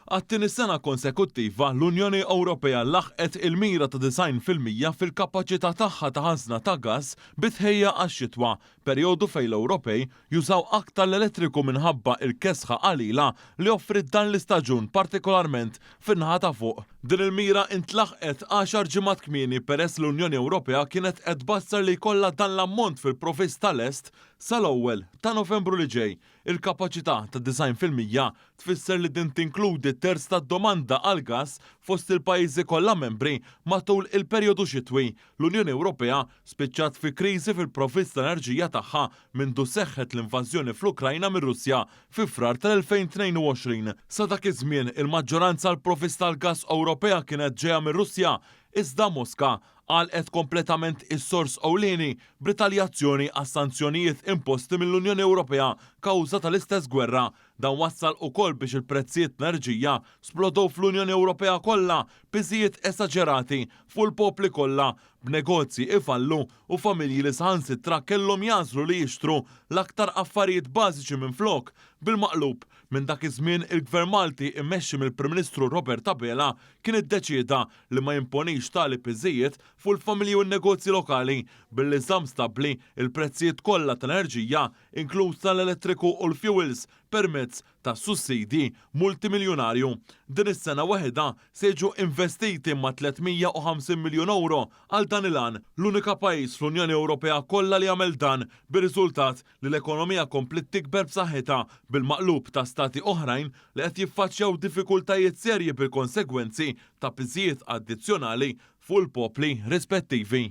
Għat-tieni sena konsekuttiva, l-Unjoni Ewropea laħqet il-mira ta' 90% fil-kapaċità tagħha ta' ħażna ta' gass bi tħejja għax-xitwa, perjodu fejn l-Ewropej jużaw aktar l-elettriku minħabba l-kesħa qalila li offriet dan l-istaġun partikolarment fin-naħa ta' fuq. Din il-mira intlaħqet għaxar ġimgħat kmieni peress li l-Unjoni Ewropea kienet qed tbassar li jkollha dan l-ammont fil-provista lest sal-ewwel ta' Novembru li ġej. Il-kapaċità ta' 90% tfisser li din tinkludi terz tad-domanda għall-gass fost il-pajjiżi kollha membri matul il-perjodu xitwi. L-Unjoni Ewropea spiċċat fi kriżi fil-provvista tal-enerġija tagħha mindu seħħet l-invażjoni fl-Ukrajna mir-Russja fi Frar tal-2022. Sa dak iż-żmien, il-maġġoranza għall-provvista tal-gass Ewropea kienet ġejja mir-Russja, iżda Moska għalqet kompletament is-sors ewlieni b'ritaljazzjoni għas-sanzjonijiet imposti mill-Unjoni Ewropea kawża tal-istess gwerra. Dan wassal ukoll biex il-prezzijiet tal-enerġija splodew fl-Unjoni Ewropea kollha, piżijiet esaġerati fuq il-popli kollha, b'negozji ifallu u familji li saħansitra kellhom jagħżlu li jixtru l-aktar affarijiet bażiċi minflok. Bil-maqlub, minn dak iż-żmien il-Gvern Malti mmexxi mill-Prim Ministru Robert Abela kien iddeċieda li ma jimponix tali piżijiet fuq il-familji u n-negozji lokali billi żamm stabbli l-prezzijiet kollha tal-enerġija, inkluż tal-elettriku u l-fjuwils, permezz ta' sussidji multimiljunarju. Din is-sena waħedha se jiġu investiti mat-350 miljun ewro għal dan il-għan, l-unika pajjiż fl-Unjoni Ewropea kollha li għamel dan, bir-riżultat li l-ekonomija kompliet tikber b'saħħitha, bil-maqlub ta' stati oħrajn li qed jiffaċċjaw diffikultajiet serji bil-konsegwenzi ta' piżijiet addizzjonali fuq il-popli rispettivi.